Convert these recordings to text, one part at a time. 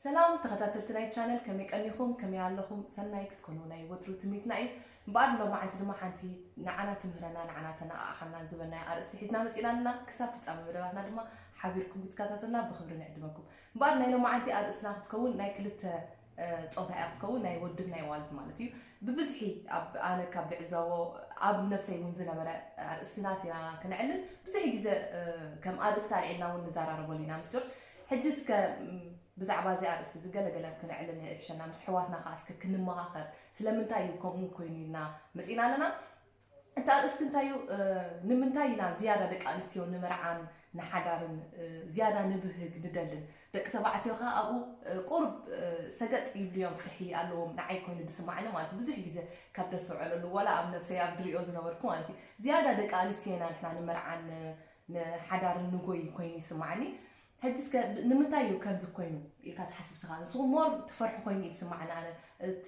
ሰላም ተኸታተልቲ ናይ ቻነል፣ ከመይ ቀኒኹም? ከመይ ኣለኹም? ሰናይ ክትኮኑ ናይ ወትሩ ትምኒትና እዩ። እምበኣር ሎማዓንቲ ድማ ሓንቲ ንዓና ትምህረና፣ ንዓና ተነቓቕሓና ዝበልናያ ኣርእስቲ ሒዝና መፂና ኣለና። ክሳብ ፍጻመ መደባትና ድማ ሓቢርኩም ክትከታተሉና ብኽብሪ ንዕድመኩም። እምበኣር ናይ ሎማዓንቲ ኣርእስትና ክትከውን ናይ ክልተ እ፣ ጾታ እያ ክትከውን፣ ናይ ወድን ናይ ጓልን ማለት እዩ። ብብዝሒ ኣብ ኣነ ካብ ዝዕዘቦ ኣብ ነብሰይ እውን ዝነበረ ኣርእስቲ ናት ኢና ክነዕልል ብዙሕ ግዜ እ፣ ከም ኣርእስቲ ኣልዒልና እውን ንዘራረበሉ ኢና ምትር። ሕጂ እስከ ም፣ ብዛዕባ እዚ ኣርእስቲ እዚ ገለገለ ክነዕልል ንሕሸና፣ ምስ ኣሕዋትና ከኣ እስከ ክንመኻኸር ስለምንታይ እዩ ከምኡ ኮይኑ ኢልና መጺና ኣለና። እቲ ኣርእስቲ እንታይ እዩ? እ፣ ንምንታይ ኢና ዝያዳ ደቂ ኣንስትዮ ንመርዓን ንሓዳርን እ፣ ዝያዳ ንብህግ ንደልን? ደቂ ተባዕትዮ ከኣ ኣብኡ እ፣ ቁሩብ እ፣ ሰገጥ ይብሉ እዮም፣ ፍርሒ ኣለዎም፣ ንዓይ ኮይኑ ዝስማዓኒ ማለት እዩ። ብዙሕ ግዜ ካብ ደስተውዕለሉ ዋላ ኣብ ነብሰይ ኣብ ዝሪኦ ዝነበርኩ ማለት እዩ። ዝያዳ ደቂ ኣንስትዮ ኢና ንሕና ንመርዓን ን- ንሓዳርን ንጎይ ኮይኑ ይስማዓኒ። ሕጂ እስከ ብ- ንምንታይ እዩ ከምዚ ኮይኑ ኢልካ ትሓስብ ስኻ? ንስኹም ሞር ትፈርሑ ኮይኑ እዩ ዝስማዓኒ ኣነ። እቲ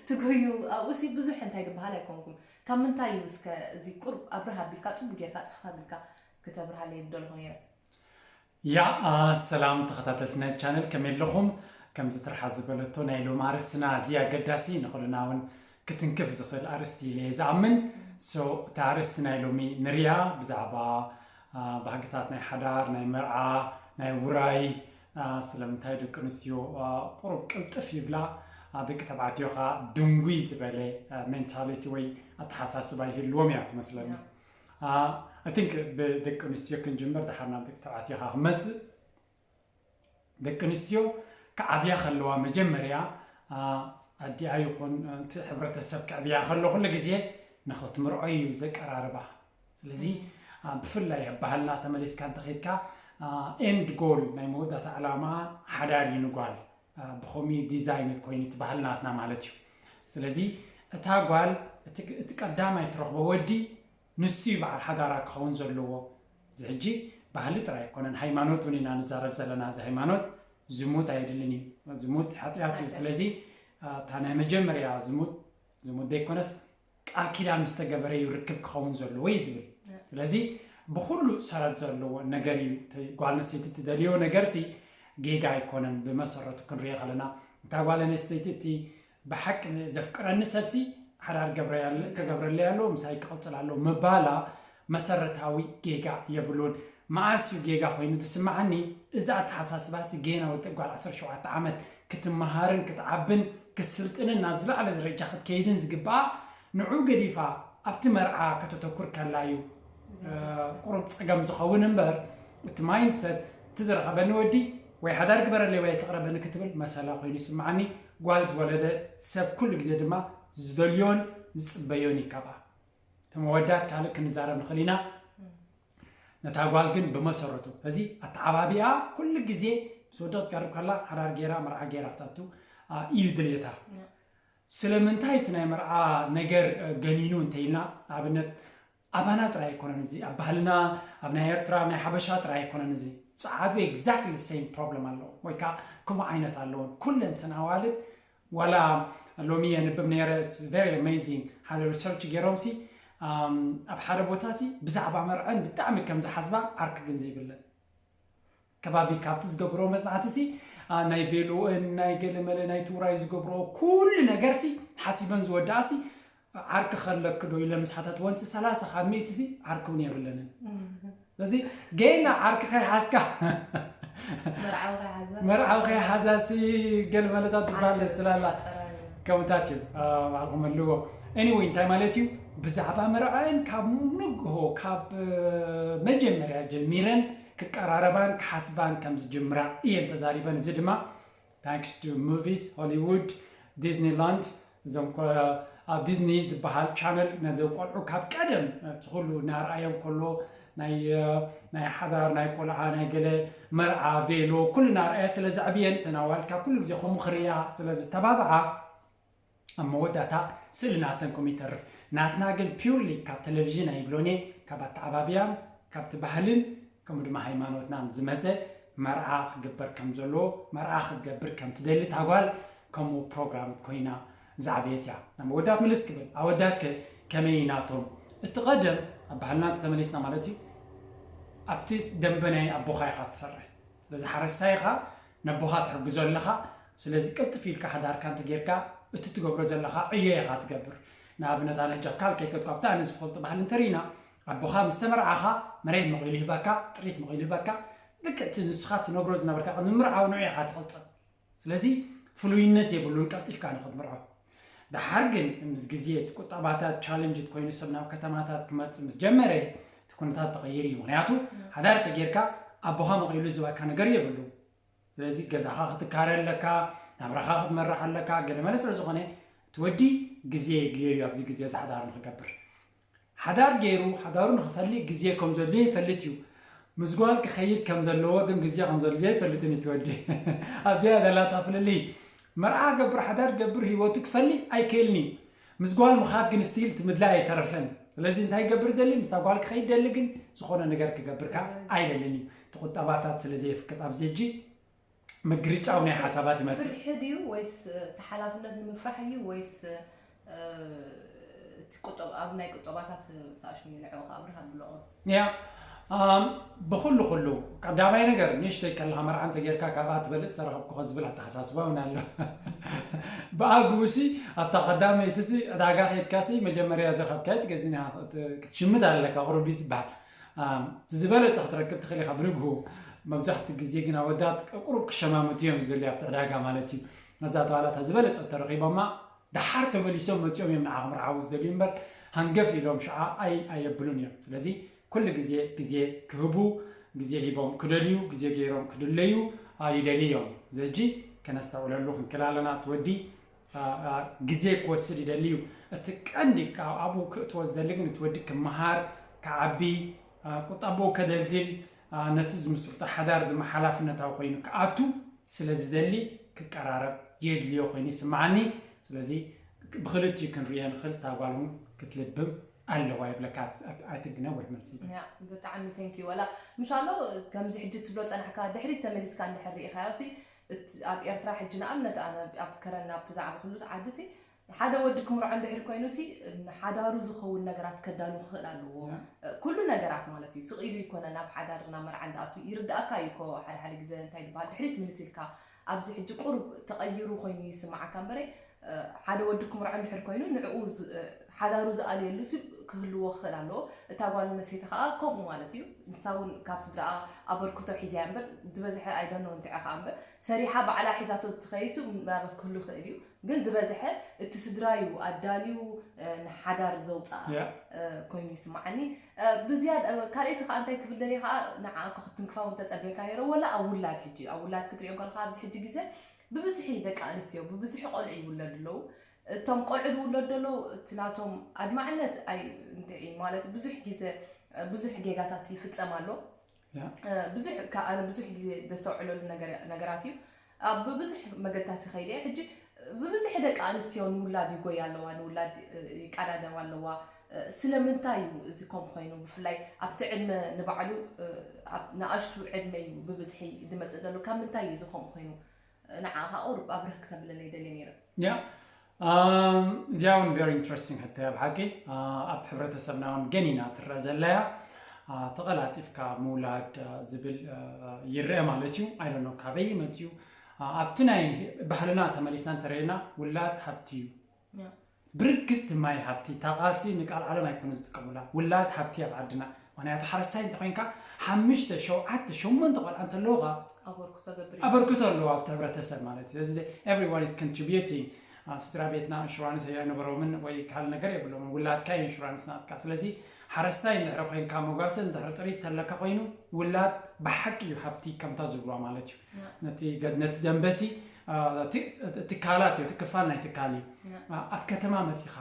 ትጎዩ ኣብኡ ሲ ብዙሕ እንታይ ዝበሃል ኣይኮንኩም። ካብ ምንታይ እዩ እስከ እዚ ቁሩብ ኣብርህ ኣቢልካ ጽቡቅ ጌርካ ጽፍፍ ኣቢልካ ክተብርሃለይ ምደለኹ ነይረ። ያ ሰላም ተኸታተልቲ ናይ ቻነል ከመይ ኣለኹም? ከምዚ ትርሓ ዝበለቶ ናይ ሎም ኣርስትና እዚ ኣገዳሲ ንኹልና እውን ክትንክፍ ዝኽእል ኣርስቲ ኢለ እየ ዝኣምን። So እቲ ኣርስቲ ናይ ሎሚ ንሪኣ ብዛዕባ ባህግታት ናይ ሓዳር ናይ መርዓ ናይ ውራይ ስለምንታይ ደቂ ኣንስትዮ ቁሩብ ቅልጥፍ ይብላ ደቂ ተባዕትዮ ኸዓ ድንጉይ ዝበለ ሜንታሊቲ ወይ ኣተሓሳስባ ይህልዎም እያ ትመስለኒ። I think ብደቂ ኣንስትዮ ክንጅምር ድሓር ናብ ደቂ ተባዕትዮ ኸዓ ክመፅእ። ደቂ ኣንስትዮ ክዓብያ ከለዋ መጀመርያ ኣዲኣ ይኹን እቲ ሕብረተሰብ ክዕብያ ከሎ ኩሉ ግዜ ንኽትምርዖ እዩ ዘቀራርባ። ስለዚ ብፍላይ ኣብ ባህልና ተመሊስካ እንተኸይድካ end goal ናይ መወዳእታ ዕላማ ሓዳር እዩ ንጓል። ብኸምኡ ዲዛይን ኮይኑ እቲ ባህልናትና ማለት እዩ። ስለዚ እታ ጓል እቲ ቀዳማይ ትረኽቦ ወዲ ንሱ እዩ በዓል ሓዳራ ክኸውን ዘለዎ። እዚ ሕጂ ባህሊ ጥራይ ኣይኮነን፣ ሃይማኖት እውን ኢና ንዛረብ ዘለና። እዚ ሃይማኖት ዝሙት ኣየድልን እዩ፣ ዝሙት ሓጢኣት እዩ። ስለዚ እታ ናይ መጀመርያ ዝሙት ዝሙት ዘይኮነስ ቃል ኪዳን ምስ ተገበረ እዩ ርክብ ክኸውን ዘለዎ እዩ ዝብል። ስለዚ ብኹሉ ሰረት ዘለዎ ነገር እዩ። ጓል ኣንስተይቲ ትደልዮ ነገርሲ ጌጋ ኣይኮነን። ብመሰረቱ ክንሪኦ ከለና እታ ጓል ኣንስተይቲ እቲ ብሓቂ ዘፍቅረኒ ሰብሲ ሓዳር ክገብረለይ ኣለዎ፣ ምሳይ ክቕፅል ኣለዎ ምባላ መሰረታዊ ጌጋ የብሉን። መዓስ እዩ ጌጋ ኮይኑ ዝስምዓኒ? እዚ ኣተሓሳስባሲ ጌና ወዲ ጓል ዓሰርተ ሸውዓተ ዓመት ክትመሃርን ክትዓብን ክትስልጥንን ናብ ዝለዓለ ደረጃ ክትከይድን ዝግብኣ ንዑ ገዲፋ ኣብቲ መርዓ ከተተኩር ከላ እዩ ቁሩብ ፀገም ዝኸውን እምበር እቲ ማይንድሰት እቲ ዝረኸበኒ ወዲ ወይ ሓዳር ግበረለይ ወይ ኣይትቕረበኒ ክትብል መሰላ ኮይኑ ይስምዓኒ። ጓል ዝወለደ ሰብ ኩሉ ግዜ ድማ ዝደልዮን ዝፅበዮን እዩ ካብኣ። እቶም ኣወዳት ካልእ ክንዛረብ ንኽእል ኢና። ነታ ጓል ግን ብመሰረቱ እዚ ኣተዓባቢኣ ኩሉ ግዜ ምስ ወዲ ክትቀርብ ከላ ሓዳር ገይራ መርዓ ገይራ ክትኣቱ እዩ ድልየታ። ስለምንታይ እቲ ናይ መርዓ ነገር ገኒኑ እንተኢልና ኣብነት ኣባና ጥራይ ኣይኮነን እዚ ኣብ ባህልና ኣብ ናይ ኤርትራ ኣብ ናይ ሓበሻ ጥራይ ኣይኮነን እዚ ጸዓዱ exactly same problem ኣለዎ ወይ ከዓ ከምኡ ዓይነት ኣለዎን ኩለን ተን ኣዋልድ ዋላ ሎሚ የንብብ ነይረ very amazing ሓደ research ገይሮም ሲ ኣብ ሓደ ቦታ ሲ ብዛዕባ መርዐን ብጣዕሚ ከም ዝሓስባ ዓርኪ ግን ዘይብለን ከባቢ ካብቲ ዝገብሮ መጽናዕቲ ሲ ናይ ቬሎን ናይ ገለመለ ናይ ትውራይ ዝገብሮ ኩሉ ነገር ሲ ሓሲበን ዝወዳኣ ሲ ዓርኪ ከለክ ዶ ኢለ ምስ ሓተትወን ሲ ሰላሳ ካብ ሚእቲ ሲ ዓርኪ እውን የብለንን ስለዚ ገና ዓርኪ ከይሓዝካ መርዓዊ ከይሓዛ ሲ ገለመለታት ዝበሃል ስላላ ከምታት እዩ ባዕልኩም መልዎ anyway እንታይ ማለት እዩ ብዛዕባ መርዐን ካብ ንግሆ ካብ መጀመርያ ጀሚረን ክቀራረባን ክሓስባን ከም ዝጅምራ እየን ተዛሪበን እዚ ድማ thanks to movies Hollywood Disneyland እዞም ኣብ ዲዝኒ ዝበሃል ቻነል ነዚ ቆልዑ ካብ ቀደም እቲ ኩሉ እናርኣዮም ከሎ ናይ ናይ ሓዳር ናይ ቆልዓ ናይ ገለ መርዓ ቬሎ ኩሉ እናርኣያ ስለ ዘዕብየን እተን ኣዋልድ ካብ ኩሉ ግዜ ከምኡ ክርእያ ስለ ዝተባብዓ ኣብ መወዳእታ ስእሊ ናተን ከምኡ ይተርፍ ናትና ግን purely ካብ ቴሌቪዥን ኣይብሎን እየ ካብ ኣተዓባብያን ካብቲ ባህልን ከምኡ ድማ ሃይማኖትናን ዝመፀ መርዓ ክግበር ከም ዘለዎ መርዓ ክትገብር ከም ትደሊ እታ ጓል ከምኡ ፕሮግራምት ኮይና ዝዓበየት እያ ናብ ኣወዳት ምልስ ክብል ኣወዳት ከ ከመይ ናቶም እቲ ቀደም ኣብ ባህልና እንተተመሊስና ማለት እዩ ኣብቲ ደንበ ናይ ኣቦኻ ኢኻ ትሰርሕ ስለዚ ሓረስታይ ኢኻ ነቦኻ ትሕግዞ ኣለኻ። ስለዚ ቅልጥፍ ኢልካ ሓዳርካ እንተጌርካ፣ እቲ ትገብሮ ዘለኻ ዕዮ ኢኻ ትገብር። ንኣብነት፣ ኣነ ሕጂ ኣብ ካልእ ከይከድኩ፣ ኣብቲ ኣነ ዝፈልጦ ባህሊ እንተሪኢና፣ ኣቦኻ ምስ ተመርዓኻ፣ መሬት መቒሉ ይህበካ፣ ጥሪት መቒሉ ይህበካ። ልክዕ እቲ ንስኻ ትነብሮ ዝነበርካ፣ ቅድሚ ምርዓው ንዑ ኢኻ ትቕጽል። ስለዚ ፍሉይነት የብሉን፣ ቀልጢፍካ ንኽትምርዖ። ደሓር ግን ምስ ግዜ እቲ ቁጠባታት ቻለንጅ ኮይኑ ሰብ ናብ ከተማታት ክመጽእ ምስ ጀመረ፣ እቲ ኩነታት ተቐይሩ እዩ። ምኽንያቱ፣ ሓዳር ተጌርካ፣ ኣቦኻ መቒሉ ዝበካ ነገር የብሉን። ስለዚ ገዛኻ ክትካረ ኣለካ፣ ናብራኻ ክትመርሕ ኣለካ። ገለመለ ስለ ዝኾነ፣ እቲ ወዲ ግዜ የድልዮ እዩ ኣብዚ ግዜ እዚ ሓዳር ንኽገብር። ሓዳር ገይሩ፣ ሓዳሩ ንኽፈልይ ግዜ ከም ዘድልዮ ይፈልጥ እዩ። ምስ ጓል ክኸይድ ከም ዘለዎ ግን ግዜ ከም ዘድልዮ ይፈልጥን እዩ እቲ ወዲ። ኣብዚኣ ዘላታ ፍልልይ። መርዓ ገብር፣ ሓዳር ገብር፣ ህይወቱ ክፈልይ ኣይክእልን እዩ። ምስ ጓል ምኻድ ግን ስቲል እቲ ምድላይ ኣይተረፈን። ስለዚ እንታይ ገብር ደሊ? ምስታ ጓል ክኸይድ ደሊ ግን ዝኾነ ነገር ክገብርካ ኣይደልን እዩ። እቲ ቁጠባታት ስለ ዘየፍቅድ ኣብዚ ሕጂ ምግርጫው ናይ ሓሳባት ይመጽእ። ፍርሒ ድዩ ወይስ፣ እ፣ እቲ ሓላፍነት ንምፍራሕ እዩ ወይስ፣ እ፣ እቲ ቁጠባ፣ ኣብ ናይ ቁጠባታት ተኣሽሙ እዩ ንዕኡ ከኣ ብርሃን ብሎ? ያ፣ ኣም፣ ብኹሉ ኩሉ ቀዳማይ ነገር ንእሽተይ ከለኻ መርዓ እንተ ጌርካ ካብኣ ትበልጽ ተረኸብኩ ከ ዝብል ኣተሓሳስባ እውን ኣሎ። ብኣግኡ ሲ ኣብታ ቀዳመይቲ ሲ ዕዳጋ ኬድካ ሲ መጀመርያ ዝረኸብካዮ ትገዝእን ኢኻ፣ ክት-፣ ክትሽምት ኣለካ፣ ቁሩብ ይትበሃል። ኣም፣ እቲ ዝበለጸ ክትረክብ ትኽእል ኢኻ ብንግሁ። መብዛሕትኡ ግዜ ግን ኣወዳት ቁሩብ ክሸማምቱ እዮም ዝደልዩ ኣብቲ ዕዳጋ ማለት እዩ። ነዛ ተባላታ ዝበለጸ ተረኺቦማ ደሓር ተመሊሶም መጺኦም እዮም ንዓ ክምርዓዉ ዝደልዩ እምበር፣ ሃንገፍ ኢሎም ሽዓ ኣይ-፣ ኣየብሉን እዮም። ስለዚ ኩሉ ግዜ፣ ግዜ ክህቡ፣ ግዜ ሂቦም ክደልዩ፣ ግዜ ገይሮም ክድለዩ፣ ኣ፣ ይደልዩ እዮም። ዘጂ ከነስተውዕለሉ ክንክእል ኣለና። እቲ ወዲ፣ ኣ፣ ኣ፣ ግዜ ክወስድ ይደሊ እዩ። እቲ ቀንዲ ካብ ኣብኡ ክእትዎ ዝደሊ ግን እቲ ወዲ ክመሃር፣ ክዓቢ፣ ኣ፣ ቁጠባኡ ከደልድል፣ ኣ፣ ነቲ ዝምስርቶ ሓዳር ድማ ሓላፍነታዊ ኮይኑ ክኣቱ ስለ ዝደሊ ክቀራረብ የድልዮ ኮይኑ ይስምዓኒ። ስለዚ ብኽልቲኡ ክንርእዮ ንኽእል፣ እታ ጓል እውን ክትልብም ኣለዋ ይብለካ። ኣይ ቲንክ ነዊሕ መልሲ እዩ። ያ፣ ብጣዕሚ ቴንክ ዩ። ወላ ምሻሎ ከምዚ ሕጂ ትብሎ ጸናሕካ፣ ድሕሪት ተመሊስካ እንድሕር ርኢኻዮ ሲ፣ እት-፣ ኣብ ኤርትራ ሕጂ ንኣብነት ኣነ ኣብ ከረን ኣብቲ ዛዕባ ኩሉ ዓዲ ሲ፣ ሓደ ወዲ ክምርዖ እንድሕር ኮይኑ ሲ፣ ንሓዳሩ ዝኸውን ነገራት ከዳሉ ክኽእል ኣለዎ። ያ። ኩሉ ነገራት ማለት እዩ። ስቕ ኢሉ ይኮነ ናብ ሓዳር ናብ መርዓ እንዳኣቱ ይርድኣካ እዩ እኮ። ሓደ ሓደ ግዜ እንታይ ዝበሃል ድሕሪት ምልስ ኢልካ ኣብዚ ሕጂ ቁሩብ ተቐይሩ ኮይኑ ይስምዓካ እምበረ፣ ሓደ ወዲ ክምርዖ እንድሕር ኮይኑ ንዕኡ ዝ-፣ ሓዳሩ ዝኣልየሉ ሲ ክህልዎ ክኽእል ኣለዎ። እታ ጓል ኣንስተይቲ ከዓ ከምኡ ማለት እዩ። ንሳ እውን ካብ ስድራኣ ኣበርክቶ ሒዛ እያ እምበር፣ ዝበዝሐ ኣይደኖ እንትዐ ከዓ እምበር፣ ሰሪሓ ባዕላ ሒዛቶ ትኸይስ ምናልባት ክህሉ ይኽእል እዩ። ግን ዝበዝሐ እቲ ስድራ እዩ ኣዳልዩ፣ እ፣ ንሓዳር ዘውፅኣ፣ ያ። እ፣ ኮይኑ ይስምዓኒ። እ፣ ብዝያድ-፣ እ፣ ካልኣይቲ ከዓ እንታይ ክብል ደልየ ከዓ ንዓ እኮ ክትንክፋ እውን ተፀብየካ ነይረ፣ ወላ ኣብ ውላድ ሕጂ፣ ኣብ ውላድ ክትሪኦ ከለካ ኣብዚ ሕጂ ግዜ ብብዝሒ ደቂ ኣንስትዮ፣ ብብዝሒ ቆልዑ ይውለዱ ኣለዉ። እቶም ቆልዑ ዝውለዱ ዘለዉ እቲ ናቶም ኣድማዕነት ኣይ-፣ እንታይ እዩ ማለት ብዙሕ ግዜ፣ እ፣ ብዙሕ ጌጋታት ይፍፀም ኣሎ። ያ። እ፣ ብዙሕ፣ ከ-፣ ኣነ ብዙሕ ግዜ ዘስተውዕለሉ ነገር፣ ነገራት እዩ። ኣብ ብብዙሕ መገድታት ይኸይድ እየ። ሕጂ ብብዝሒ ደቂ ኣንስትዮ ንውላድ ይጎያ ኣለዋ፣ ንውላድ፣ እ፣ ይቀዳደማ ኣለዋ። እ፣ ስለምንታይ እዩ እዚ ከምኡ ኮይኑ? ብፍላይ ኣብቲ ዕድመ ንባዕሉ፣ እ፣ ኣብ ንኣሽቱ ዕድመ እዩ ብብዝሒ ዝመጽእ ዘሎ። ካብ ምንታይ እዩ እዚ ከምኡ ኮይኑ? ንዓኻ ቁሩብ ኣብርህ ክተብለለይ ደልየ ነይረ። ያ፣ ኣም፣ እዚኣ እውን ቨሪ ኢንትረስቲንግ ሕቶ እያ ብሓቂ። ኣ፣ ኣብ ሕብረተሰብና እውን ገኒና ትረአ ዘላ እያ። ኣ፣ ተቐላጢፍካ ምውላድ፣ ኣ፣ ዝብል፣ ኣ፣ ይረአ ማለት እዩ። ኣይ ዶንት ኖ ካበይ መፅዩ። ኣ፣ ኣብቲ ናይ ባህልና ተመሊስና እንተረኢና ውላድ ሃብቲ እዩ። ያ። ብርግጽ ድማ እዩ ሃብቲ። እታ ቃልሲ ንቃል ዓለም ኣይኮነ ዝጥቀሙላ። ውላድ ሃብቲ ኣብ ዓድና። ምኽንያቱ ሓረስታይ እንተኾይንካ ሓሙሽተ፣ ሸውዓተ፣ ሸሞንተ ቆልዓ እንተለዉኻ ኣበርክቶ ገብር እዩ። ኣበርክቶ ኣለዎ ኣብቲ ሕብረተሰብ ማለት እዩ። ስለዚ everyone is contributing። ኣ፣ ስድራ ቤትና ኢንሹራንስ ኣይነበሮምን ወይ ካልእ ነገር የብሎምን። ውላድካ እዩ ኢንሹራንስ ናትካ። ስለዚ ሓረስታይ እንድሕር ኮይንካ፣ መጓሰ እንድሕር ጥሪት ተለካ ኮይኑ፣ ውላድ ብሓቂ እዩ ሃብቲ ከምታ ዝብልዋ ማለት እዩ። ያ። ነቲ ገ-፣ ነቲ ደንበሲ፣ ኣ፣ እቲ፣ እቲ ትካላት እዩ፣ እቲ ክፋል ናይ ትካል እዩ። ያ። ኣ፣ ኣብ ከተማ መጺኻ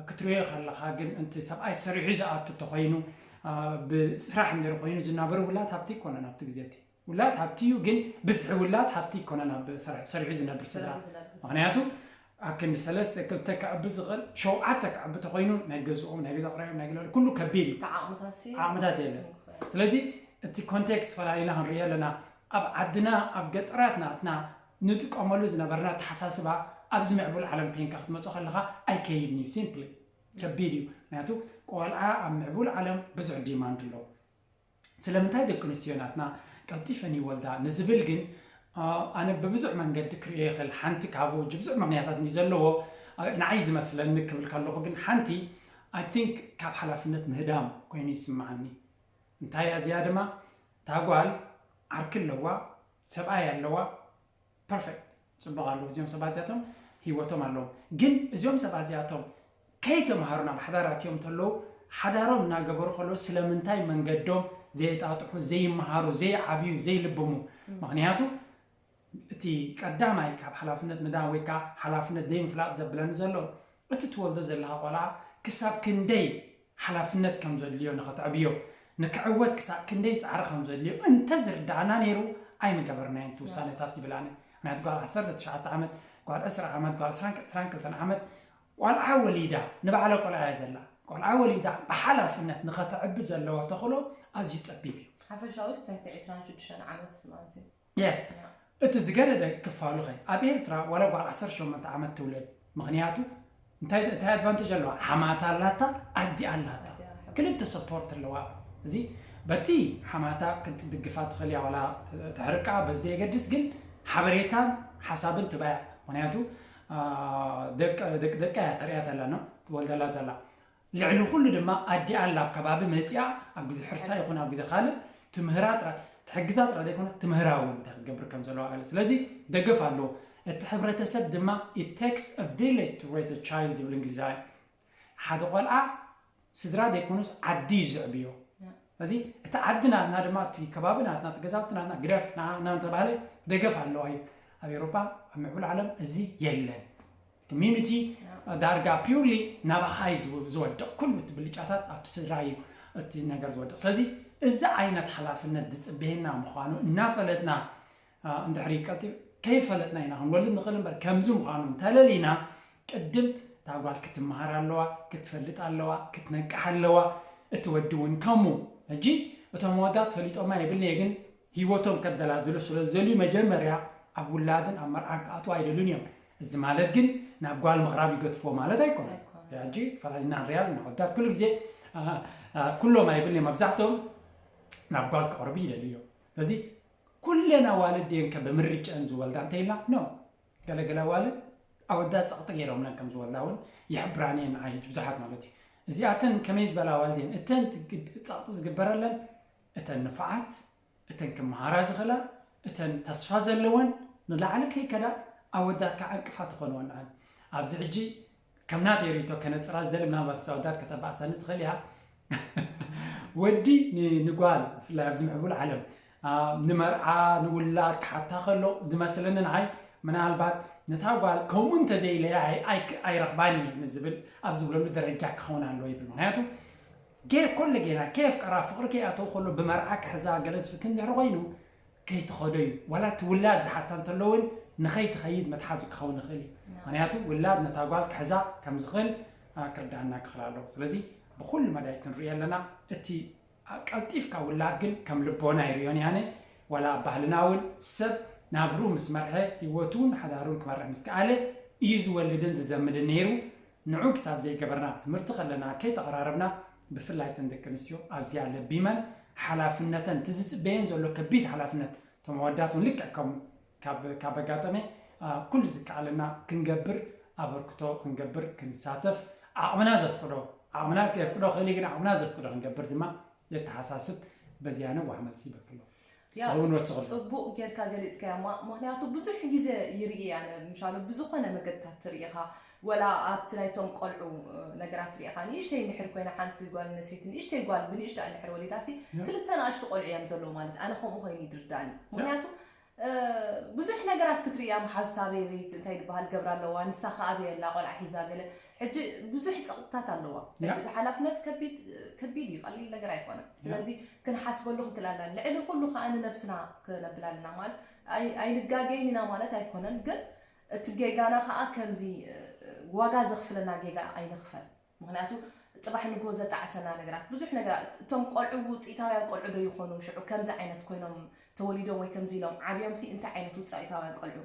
ክትሪኦ ከለኻ ግን፣ እቲ ሰብኣይ ሰሪሑ ዝኣቱ እንተኾይኑ፣ ኣ፣ ብስራሕ እንድሕር ኮይኑ ዝናበሩ ውላድ ሃብቲ ኣይኮነን ኣብቲ ግዜ እቲ። ውላድ ሃብቲ እዩ፣ ግን ብዝሒ ውላድ ሃብቲ ኣይኮነን ኣብ ሰሪሑ፣ ሰሪሑ ዝነብር ስድራ። ሰሪሑ ዝነብር ስድራ። ምኽንያቱ ኣብ ክንዲ ሰለስተ፣ ክልተ ከዕቢ ዝኽእል፣ ሸውዓተ ከዕቢ ተኾይኑ ናይ ገዝኦም፣ ናይ ገዛ ክራዮም፣ ናይ ገለ ኩሉ ከቢድ እዩ። እቲ ዓቕምታት ሲ ዓቕምታት የለን። ትንክፍ። ስለዚ እቲ ኮንቴክስት ፈላሊና ክንሪኦ ኣለና። ኣብ ዓድና፣ ኣብ ገጠራት ናትና ንጥቀመሉ ዝነበርና ኣተሓሳስባ ኣብዚ ምዕቡል ዓለም ኮይንካ ክትመጾ ከለኻ ኣይከይድን እዩ። ሲምፕሊ ከቢድ እዩ። ምኽንያቱ ቆልዓ ኣብ ምዕቡል ዓለም ብዙሕ ዲማንድ ኣለዎ። ስለምንታይ ደቂ ኣንስትዮ ናትና ቀልጢፈን ይወልዳ ንዝብል ግን ኣነ ብብዙሕ መንገዲ ክርእዮ ይኽእል። ሓንቲ ካብኡ ብብዙሕ ምኽንያታት እንዲ ዘለዎ ንዓይ ዝመስለኒ ክብል ከለኹ ግን ሓንቲ I think ካብ ሓላፍነት ምህዳም ኮይኑ ይስምዓኒ። እንታይ እያ እዚኣ ድማ እታ ጓል ዓርኪ ኣለዋ፣ ሰብኣይ ኣለዋ፣ perfect፣ ፅቡቕ ኣለዉ። እዚኦም ሰባት እዚኣቶም ህይወቶም ኣለዎም። ግን እዚኦም ሰባት እዚኣቶም ከይተምሃሩ ናብ ሓዳር ኣትዮም እንተለዉ ሓዳሮም እናገበሩ ከለዉ ስለምንታይ መንገዶም ዘየጣጥሑ፣ ዘይመሃሩ፣ ዘይዓብዩ፣ ዘይልብሙ? ምኽንያቱ እቲ ቀዳማይ ካብ ሓላፍነት ምዳን ወይ ከዓ ሓላፍነት ዘይምፍላጥ ዘብለኒ ዘሎ እቲ ትወልዶ ዘለኻ ቆልዓ ክሳብ ክንደይ ሓላፍነት ከም ዘድልዮ ንኸተዕብዮ፣ ንክዕወት ክሳብ ክንደይ ፃዕሪ ከም ዘድልዮ እንተዝርዳእና ነይሩ ኣይምገበርናዮን እቲ ውሳነታት ይብል ኣነ። ምክንያቱ ጓል ዓሰርተ ትሽዓተ ዓመት፣ ጓል ዕስራ ዓመት፣ ጓል ዕስራን ክልተን ዓመት ቆልዓ ወሊዳ፣ ንባዕላ ቆልዓ እያ ዘላ፣ ቆልዓ ወሊዳ ብሓላፍነት ንኸተዕቢ ዘለዋ ተኽእሎ ኣዝዩ ፀቢብ እዩ። ሓፈሻዊ ትሕቲ ዕስራን ሽዱሽተን ዓመት ማለት እዩ። Yes። እቲ ዝገደደ ክፋሉ ኸ ኣብ ኤርትራ ዋላ ጓል ዓሰርተ ሸሞንተ ዓመት ትውለድ፣ ምኽንያቱ እንታይ እንታይ ኣድቫንቴጅ ኣለዋ? ሓማታ ኣላታ፣ ኣዲ ኣላታ፣ ክልተ ሰፖርት ኣለዋ። እዚ በቲ ሓማታ ክትድግፋ ትኽእል እያ፣ ዋላ ተሕርቃ በዘየገድስ ግን ሓበሬታን ሓሳብን ትባያ። ምኽንያቱ ደቂ ደቃ እያ ተርእያ ተላ ነው ትወልደላ ዘላ። ልዕሊ ኩሉ ድማ ኣዲኣ ኣላ ኣብ ከባቢ መፂኣ ኣብ ግዜ ሕርሳ ይኹን ኣብ ግዜ ካልእ ትምህራ ጥራይ፣ ትሕግዛ ጥራይ ዘይኮነ ትምህራ እውን እንታይ ክትገብር ከም ዘለዋ ገለ። ስለዚ ደገፍ ኣለዎ። እቲ ሕብረተሰብ ድማ it takes a village to raise a child ይብል እንግሊዛውያን። ሓደ ቆልዓ ስድራ ዘይኮኑስ ዓዲ እዩ ዝዕብዮ። እዚ እቲ ዓዲ ናትና ድማ እቲ ከባቢ ናትና እቲ ገዛውቲ ናትና ግደፍ እናተባህለ ደገፍ ኣለዋ እዩ። ኣብ ኤሮፓ ኣብ ምዕቡል ዓለም እዚ የለን። ኮሚዩኒቲ ዳርጋ ፒውርሊ ናባኻ እዩ ዝወድቕ። ኩሉ እቲ ብልጫታት ኣብቲ ስድራ እዩ እቲ ነገር ዝወድቕ። ስለዚ እዚ ዓይነት ሓላፍነት ዝፅበየና ምዃኑ እናፈለጥና እንድሕሪ ቀልጢፍ ከይፈለጥና ኢና ክንወልድ ንኽእል እምበር ከምዚ ምዃኑ እንተለሊና ቅድም እታ ጓል ክትመሃር ኣለዋ፣ ክትፈልጥ ኣለዋ፣ ክትነቅሕ ኣለዋ። እቲ ወዲ እውን ከምኡ። ሕጂ እቶም ኣወዳት ፈሊጦማ የብልንየ ግን ህይወቶም ከደላድሉ ስለ ዝደልዩ መጀመርያ ኣብ ውላድን ኣብ መርዓን ክኣትዉ ኣይደልዩን እዮም። እዚ ማለት ግን ናብ ጓል ምቕራብ ይገድፍዎ ማለት ኣይኮነን። ሕጂ ፈላሊና ንሪኣ ኣለና ወዳት ኩሉ ግዜ ኩሎም ኣይብልን እዮም፣ መብዛሕትኦም ናብ ጓል ክቐርቡ ይደልዩ እዮም። ስለዚ ኩለን ኣዋልድ ድየን ከ ብምርጭአን ዝወልዳ እንተኢልና ኖ። ገለገለ ኣዋልድ ኣወዳት ጸቕጢ ገይሮምለን ከም ዝወልዳ እውን ይሕብራን እየን ንዓይ ብዙሓት ማለት እዩ። እዚኣተን ከመይ ዝበላ ኣዋልድ እየን? እተን ጸቕጢ ዝግበረለን እተን ንፉዓት፣ እተን ክመሃራ ዝኽእላ፣ እተን ተስፋ ዘለወን ንላዕሊ ከይከዳ ኣወዳት ከዓ ዕንቅፋት ይኾንወን። ኣብዚ ሕጂ ከም ናተይ ርእይቶ ከነፅራ ዝደሊ ምናልባት ኣወዳት ከተባእሰኒ ትኽእል እያ። ወዲ ንጓል ብፍላይ ኣብዚ ምዕቡል ዓለም ንመርዓ ንውላድ ክሓታ ከሎ ዝመስለኒ ንዓይ ምናልባት ነታ ጓል ከምኡ እንተዘይለያ ኣይረኽባን እየ ዝብል ኣብ ዝብለሉ ደረጃ ክኸውን ኣለዎ ይብል። ምክንያቱ ጌር ኮለ ጌና ከየፍቀራ ፍቕሪ ከይኣተው ከሎ ብመርዓ ክሕዛ ገለ ዝፍትን ድሕሪ ኮይኑ ከይትኸዶ እዩ። ዋላ እቲ ውላድ ዝሓታ እንተሎ እውን ንኸይትኸይድ መትሓዚ ክኸውን ይኽእል እዩ። ምክንያቱ ውላድ ነታ ጓል ክሕዛ ከም ዝኽእል ክርዳእና ክኽእል ኣለዎ። ስለዚ ብኩሉ መዳይ ክንሪኦ ኣለና። እቲ ቀልጢፍካ ውላድ ግን ከም ልቦና ይሪኦን ያነ ዋላ ኣብ ባህልና እውን ሰብ ናብሩ ምስ መርሐ ህይወቱን ሓዳሩን ክመርሕ ምስ ከኣለ እዩ ዝወልድን ዝዘምድን ነይሩ። ንዑ ክሳብ ዘይገበርና ኣብ ትምህርቲ ከለና ከይተቐራረብና ብፍላይ ተን ደቂ ኣንስትዮ ኣብዚኣ ለቢመን ሓላፍነተን እቲ ዝፅበየን ዘሎ ከቢድ ሓላፍነት እቶም ኣወዳት እውን ልክዕ ከምኡ ካብ ካብ ኣጋጠመ ኩሉ ዝከኣለና ክንገብር ኣበርክቶ ክንገብር ክንሳተፍ ዓቕምና ዘፍቅዶ ዓቕምና ከየፍቅዶ ክእል ግን ዓቕምና ዘፍቅዶ ክንገብር ድማ የተሓሳስብ በዚያ ነዋሕ መልሲ ይበክሎ ሰውን ወስኽሉ ፅቡቅ ጌርካ ገሊፅካያ እማ ምክንያቱ ብዙሕ ግዜ ይርኢ ኣነ ምሻሉ ብዝኮነ መገድታት ትርኢ ኢኻ ወላ ኣብቲ ናይቶም ቆልዑ ነገራት ትርኢ ኢኻ ንእሽተይ እንድሕር ኮይና ሓንቲ ጓል ኣነስተይቲ ንእሽተይ ጓል ብንእሽታ እንድሕር ወሊዳሲ ክልተ ንኣሽቱ ቆልዑ እዮም ዘለዉ ማለት ኣነ ከምኡ ኮይኑ ይድርዳኒ ምክንያቱ ብዙሕ ነገራት ክትርኢ እያ መሓዙታ ኣበይ ኣበይ እንታይ ዝበሃል ገብራ ኣለዋ ንሳ ከ ኣበይ ኣላ ቆልዓ ሒዛ ገለ ሕጂ ብዙሕ ፀቕጥታት ኣለዋ ሕጂ ሓላፍነት ከቢድ እዩ ቀሊል ነገር ኣይኮነን ስለዚ ክንሓስበሉ ክንክእል ኣለና ልዕሊ ኩሉ ከዓ ንነብስና ክነብል ኣለና ማለት ኣይንጋገይን ኢና ማለት ኣይኮነን ግን እቲ ጌጋና ከዓ ከምዚ ዋጋ ዘኽፍለና ጌጋ ኣይንኽፈል ምክንያቱ ፅባሕ ንግሆ ዘጣዕሰና ነገራት ብዙሕ ነገራት እቶም ቆልዑ ውፅኢታውያን ቆልዑ ዶ ይኾኑ ሽዑ ከምዚ ዓይነት ኮይኖም ተወሊዶም ወይ ከምዚ ኢሎም ዓብዮም ሲ እንታይ ዓይነት ውፅኢታውያን ቆልዑ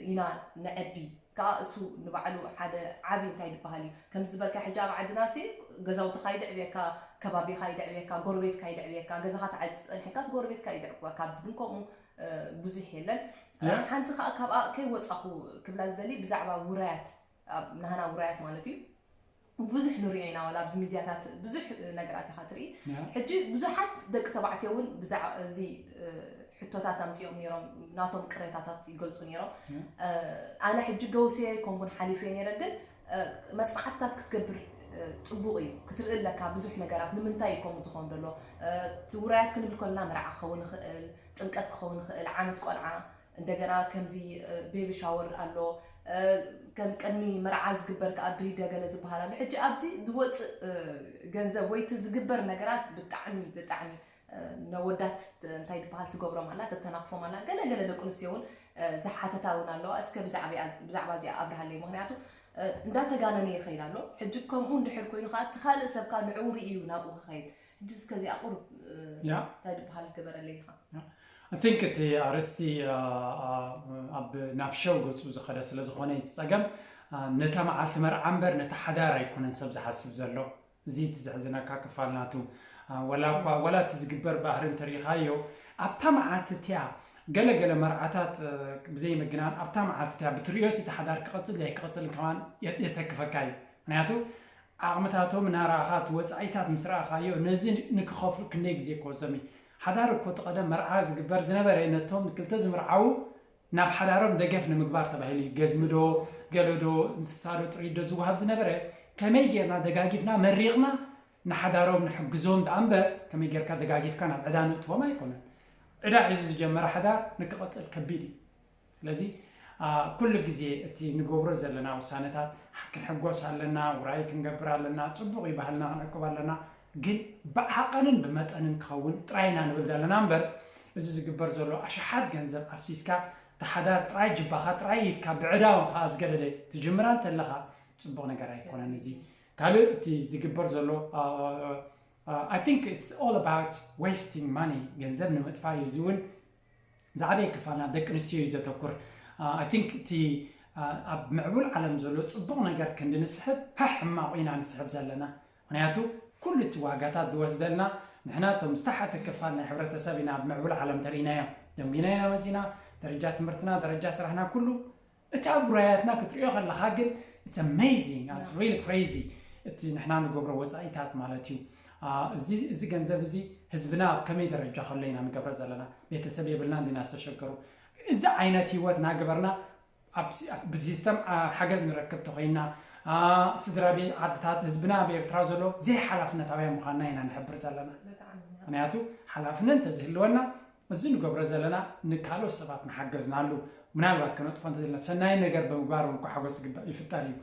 ኢና ነዐቢ ከዓ እሱ ንባዕሉ ሓደ ዓቢ እንታይ ዝበሃል እዩ ከምዚ ዝበልካ ሕጂ ኣብ ዓድና ሲ ገዛውትኻ ይድዕብየካ ከባቢኻ ይድዕብየካ ጎረቤትካ ይድዕብየካ ገዛኻ ተዓፂ ፀኒሕካስ ጎረቤትካ እዩ ዘዕቅበካ ኣብዚ ግን ከምኡ ብዙሕ የለን። ሓንቲ ከዓ ካብኣ ከይወፃኹ ክብላ ዝደሊ ብዛዕባ ውራያት፣ ናህና ውራያት ማለት እዩ። ብዙሕ ንሪኦ ኢና፣ ዋላ ኣብዚ ሚድያታት ብዙሕ ነገራት ኢኻ ትርኢ። ሕጂ ብዙሓት ደቂ ተባዕትዮ እውን ብዛዕባ እዚ ሕቶታት ኣምፂኦም ነይሮም፣ ናቶም ቅሬታታት ይገልፁ ነይሮም። ኣነ ሕጂ ገውሰ ኮንኩን ሓሊፈ ነይረ፣ ግን መፅናዕትታት ክትገብር ፅቡቕ እዩ። ክትርኢ ኣለካ ብዙሕ ነገራት፣ ንምንታይ እዩ ከምኡ ዝኸውን ዘሎ። እቲ ውራያት ክንብል ከለና መርዓ ክኸውን ይኽእል፣ ጥምቀት ክኸውን ይኽእል፣ ዓመት ቆልዓ፣ እንደገና ከምዚ ቤቢ ሻወር ኣሎ፣ ከም ቅድሚ መርዓ ዝግበር ከዓ ብሪደ ገለ ዝበሃል ኣሎ። ሕጂ ኣብዚ ዝወፅእ ገንዘብ ወይ እቲ ዝግበር ነገራት ብጣዕሚ ብጣዕሚ ነወዳት እንታይ ዝበሃል ትገብሮም ኣላ፣ ተተናኽፎም ኣላ። ገለ ገለ ደቂ ኣንስትዮ እውን ዝሓተታ እውን ኣለዋ። እስከ ብዛዕባ እዚኣ ኣብርሃለይ፣ ምክንያቱ እንዳተጋነነ ይኸይድ ኣሎ። ሕጂ ከምኡ እንድሕር ኮይኑ ከዓ እቲ ካልእ ሰብ ከዓ ንዕኡ ርእዩ ናብኡ ክኸይድ። ሕጂ እስከ እዚኣ ቁሩብ እንታይ ዝበሃል ግበረለይ ኢኻ። I think እቲ ኣርእስቲ ኣብ ናብ ሸው ገፁ ዝኸደ ስለ ዝኾነ እቲ ፀገም ነታ መዓልቲ መርዓ እምበር ነቲ ሓዳር ኣይኮነን ሰብ ዝሓስብ ዘሎ። እዚ እቲ ዘሕዝነካ ክፋል ናቱ። ወላ እኳ ወላ እቲ ዝግበር ባህሪ እንተሪኢኻዮ ኣብታ መዓልቲ እቲያ ገለ ገለ መርዓታት ብዘይ ምግናን ኣብታ መዓልቲ እቲያ ብትሪኦስ እቲ ሓዳር ክቐፅል ኣይክቐፅልን ከማን የሰክፈካ እዩ። ምክንያቱ ዓቕምታቶም እናረኣኻ እቲ ወፃኢታት ምስ ረኣኻዮ ነዚ ንክኸፍሉ ክንደይ ግዜ ክወስዶም እዩ። ሓዳር እኮ እቲ ቀደም መርዓ ዝግበር ዝነበረ ነቶም ክልተ ዝምርዓዉ ናብ ሓዳሮም ደገፍ ንምግባር ተባሂሉ እዩ። ገዝሚ ዶ ገለ ዶ እንስሳ ዶ ጥሪት ዶ ዝወሃብ ዝነበረ ከመይ ጌርና ደጋጊፍና መሪቕና ንሓዳሮም ንሕግዞም ደኣ እምበር ከመይ ጌርካ ደጋጊፍካ ናብ ዕዳ ንእትዎም ኣይኮነን። ዕዳ ሒዙ ዝጀመረ ሓዳር ንክቐፅል ከቢድ እዩ። ስለዚ ኩሉ ግዜ እቲ ንገብሮ ዘለና ውሳነታት ክንሕጎስ ኣለና፣ ውራይ ክንገብር ኣለና፣ ፅቡቕ እዩ ባህልና ክንዕቅብ ኣለና። ግን ብዓቐንን ብመጠንን ክኸውን ጥራይ ኢና ንብል ዘለና እምበር እዚ ዝግበር ዘሎ ኣሽሓት ገንዘብ ኣፍሲስካ እቲ ሓዳር ጥራይ ጅባኻ ጥራይ ኢድካ ብዕዳ እውን ከዓ ዝገደደ ትጅምራ እንተለኻ ፅቡቕ ነገር ኣይኮነን። እዚ ካልእ እቲ ዝግበር ዘሎ I think it's all about wasting money፣ ገንዘብ ንምጥፋእ እዩ። እዚ እውን ዝዓበየ ክፋል ናብ ደቂ ኣንስትዮ እዩ ዘተኩር። I think እቲ ኣብ ምዕቡል ዓለም ዘሎ ፅቡቕ ነገር ክንዲ ንስሕብ ሃሕ ሕማቑ ኢና ንስሕብ ዘለና። ምክንያቱ ኩሉ እቲ ዋጋታት ዝወስደልና ንሕና እቶም ዝተሓተ ክፋል ናይ ሕብረተሰብ ኢና። ኣብ ምዕቡል ዓለም ተርኢናዮ ደንጊና ኢና መፂና፣ ደረጃ ትምህርትና፣ ደረጃ ስራሕና ኩሉ እቲ ኣብ ውራያትና ክትሪኦ ከለካ ግን it's amazing, it's really crazy። እቲ ንሕና ንገብሮ ወፃኢታት ማለት እዩ። እዚ ገንዘብ እዚ ህዝብና ኣብ ከመይ ደረጃ ከሎ ኢና ንገብረ ዘለና? ቤተሰብ የብልና እንዲና ዝተሸገሩ። እዚ ዓይነት ህይወት ናገበርና ብሲስተም ሓገዝ ንረክብ ተኮይና ስድራ ቤት ዓድታት ህዝብና ኣብ ኤርትራ ዘሎ ዘይሓላፍነታውያን ምኳንና ኢና ንሕብር ዘለና። ምክንያቱ ሓላፍነት እንተዝህልወና እዚ ንገብሮ ዘለና ንካልኦት ሰባት ምሓገዝናሉ፣ ምናልባት ከነጥፎ እንተዘለና ሰናይ ነገር ብምግባር እውን እኮ ሓጎስ ይግባእ ይፍጠር እዩ።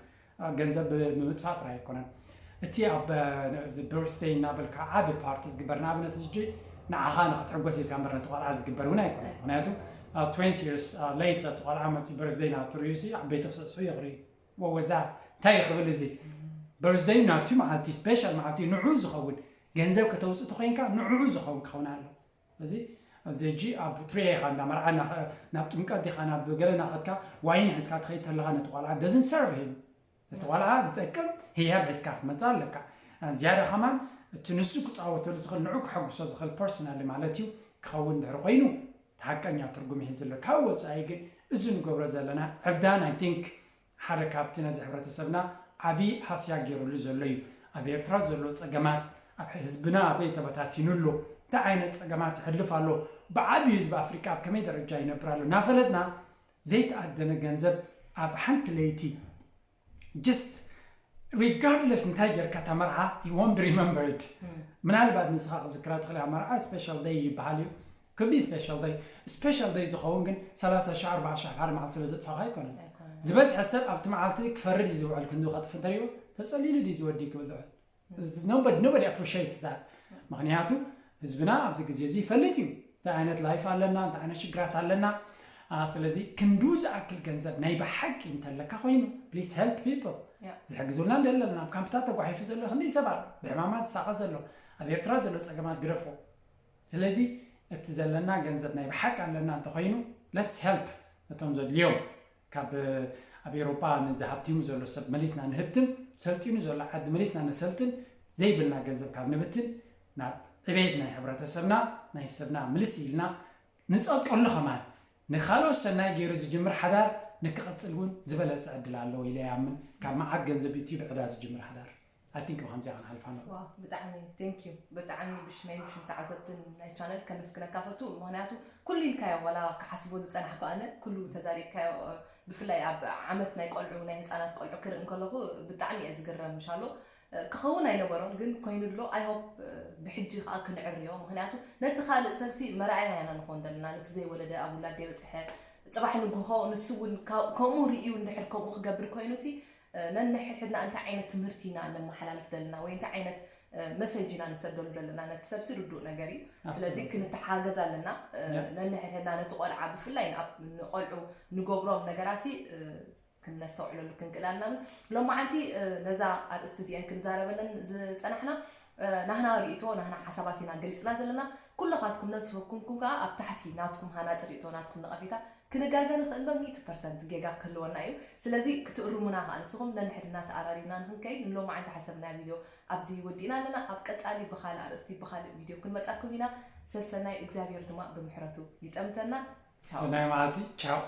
ገንዘብ ብምጥፋእ ጥራይ ኣይኮነን። እቲ ኣብ በርስደይ እናበልካ ዓቢ ፓርቲ ዝግበር ንኣብነት ሕጂ ንዓኻ ንክትሕጎስ ኢልካ እምበር ነቲ ቆልዓ ዝግበር እውን ኣይኮነን። ምክንያቱ twenty years late እቲ ቆልዓ መፂኡ በርስደይ ናቱ ርእዩ ዓበይቲ ክስዕስዑ ይኽእሉ እዩ። ወወዛ እንታይ ክብል እዚ በርስደይ ናቱ መዓልቲ ስፔሻል መዓልቲ ንዑ ዝኸውን ገንዘብ ከተውፅእ ተኮይንካ ንዑ ዝኸውን ክኸውን ኣሎ። እዚ እዚ ሕጂ ኣብ ትሪያ ኢኻ እንዳ መርዓ ናብ ጥምቀት ዲኻ ናብ ገለ እናኸድካ ዋይን ሒዝካ ትኸይድ ተለኻ ነቲ ቆልዓ doesn't serve him። ነቲ ቆልዓ ዝጠቅም ህያብ ሒዝካ ክትመፅእ ኣለካ። ዝያዳ ከማን እቲ ንሱ ክፃወተሉ ዝኽእል ንዑ ክሐጉሶ ዝኽእል ፐርሰናሊ ማለት እዩ ክኸውን ድሕሪ ኮይኑ እቲ ሓቀኛ ትርጉም ይሕዝ ኣሎ። ካብ ወፃኢ ግን እዚ ንገብሮ ዘለና ዕብዳን I think ሓደ ካብቲ ነዚ ሕብረተሰብና ዓብዪ ሃስያ ገይሩሉ ዘሎ እዩ። ኣብ ኤርትራ ዘሎ ፀገማት ኣብ ህዝብና ኣበይ ተበታቲኑ ኣሎ? እንታይ ዓይነት ፀገማት ይሕልፍ ኣሎ? ብዓብዩ ህዝቢ ኣፍሪቃ ኣብ ከመይ ደረጃ ይነብር ኣሎ? እናፈለጥና ዘይተኣደነ ገንዘብ ኣብ ሓንቲ ለይቲ just regardless እንታይ ጌርካ እታ መርዓ you won't be remembered። ምናልባት ንስኻ ክዝክራ ትኽእል እያ። መርዓ special day ይበሃል እዩ። Could be special day። Special day ዝኸውን ግን ሰላሳ ሺሕ ኣርባዓ ሺሕ ኣብ ሓደ መዓልቲ ስለ ዘጥፋኻ ኣይኮነን። ዝበዝሐ ሰብ ኣብቲ መዓልቲ ክፈርድ እዩ ዝውዕል። ክንዱ ከጥፍ እንተሪዎ ተጸሊሉ ድዩ ዝወዲ ክብል ዝውዕል? Nobody appreciates that። ምኽንያቱ ህዝብና ኣብዚ ግዜ እዚ ይፈልጥ እዩ እንታይ ዓይነት ላይፍ ኣለና፣ እንታይ ዓይነት ሽግራት ኣለና። ስለዚ ክንዱ ዝኣክል ገንዘብ ናይ ብሓቂ እንተለካ ኮይኑ please help people። ዝሕግዙልና እንደ ኣለና ኣብ ካምፕታት ተጓሒፉ ዘሎ ክንደይ ሰብ ኣሎ፣ ብሕማማት ዝሳቐ ዘሎ፣ ኣብ ኤርትራ ዘሎ ጸገማት ግደፎ። ስለዚ እቲ ዘለና ገንዘብ ናይ ብሓቂ ኣለና እንተኮይኑ let's help ነቶም ዘድልዮም። ካብ ኣብ ኤሮጳ ንዝሃብቲሙ ዘሎ ሰብ መሊስና ንህብትም፣ ሰልጢኑ ዘሎ ዓዲ መሊስና ነሰልጥን፣ ዘይብልና ገንዘብ ካብ ንብትን ናብ ዕቤት ናይ ሕብረተሰብና ናይ ሰብና ምልስ ኢልና ንጸጥቀሉ ከማን ንኻልኦት ሰናይ ገይሩ ዝጅምር ሓዳር ንክቐጽል እውን ዝበለጸ ዕድል ኣለዎ ኢለ ይኣምን። ካብ መዓት ገንዘብ ዩትዩብ ዕዳ ዝጅምር ሓዳር ኣይ ቲንክ ብከምዚኣ ክንሓልፋ ንኽእል። ዋው ብጣዕሚ thank you ብጣዕሚ ብሽመይ ብሽም ተዓዘብትን ናይ ቻነል ከመስግነካ ፈቱ። ምክንያቱ ኩሉ ኢልካዮ ዋላ ክሓስቦ ዝፀናሕኩ ኣነ ኩሉ ተዛሪብካዮ። ብፍላይ ኣብ ዓመት ናይ ቆልዑ ናይ ህፃናት ቆልዑ ክርኢ እንከለኹ ብጣዕሚ እየ ዝግረም ምሻሎ። ክኸውን ኣይነበሮን ግን ኮይኑ ኣሎ። I hope ብሕጂ ከዓ ክንዕርዮ ምክንያቱ ነቲ ካልእ ሰብሲ መርኣያ ኢና ንኾን ዘለና ነቲ ዘይወለደ ኣብ ውላድ የበፅሐ። ፅባሕ ንግሆ ንሱ እውን ከምኡ ርእዩ እንድሕር ከምኡ ክገብር ኮይኑ ሲ ነንሕድሕድና እንታይ ዓይነት ትምህርቲ ኢና ነመሓላልፍ ዘለና ወይ እንታይ ዓይነት መሰጅ ኢና ንሰደሉ ዘለና ነቲ ሰብሲ ርዱእ ነገር እዩ። ስለዚ ክንተሓገዝ ኣለና። ነንሕድሕድና ነቲ ቆልዓ ብፍላይ ንቆልዑ ንገብሮም ነገራሲ ክነስተውዕለሉ ክንክእል ኣለና። ሎማዓንቲ ነዛ ኣርእስቲ እዚአን ክንዛረበለን ዝፀናሕና ናህና ርእቶ ናህና ሓሳባት ኢና ገሊፅና ዘለና። ኩለኻትኩም ነፍሲ ወከፍኩም ከዓ ኣብ ታሕቲ ናትኩም ሃናፂ ርእቶ ናትኩም ነቐፌታ ክንጋገ ንኽእል ዶ ሚእቲ ፐርሰንት ጌጋ ክህልወና እዩ። ስለዚ ክትእርሙና ከዓ ንስኹም ነንሕድና ተኣራሪምና ንክንከይድ ንሎማዓንቲ ሓሰብና ቪድዮ ኣብዚ ወዲእና ኣለና። ኣብ ቀፃሊ ብካልእ ኣርእስቲ ብካልእ ቪድዮ ክንመፃኩም ኢና። ሰሰናዩ እግዚኣብሔር ድማ ብምሕረቱ ይጠምተና። ቻው። ሰናይ መዓልቲ። ቻው።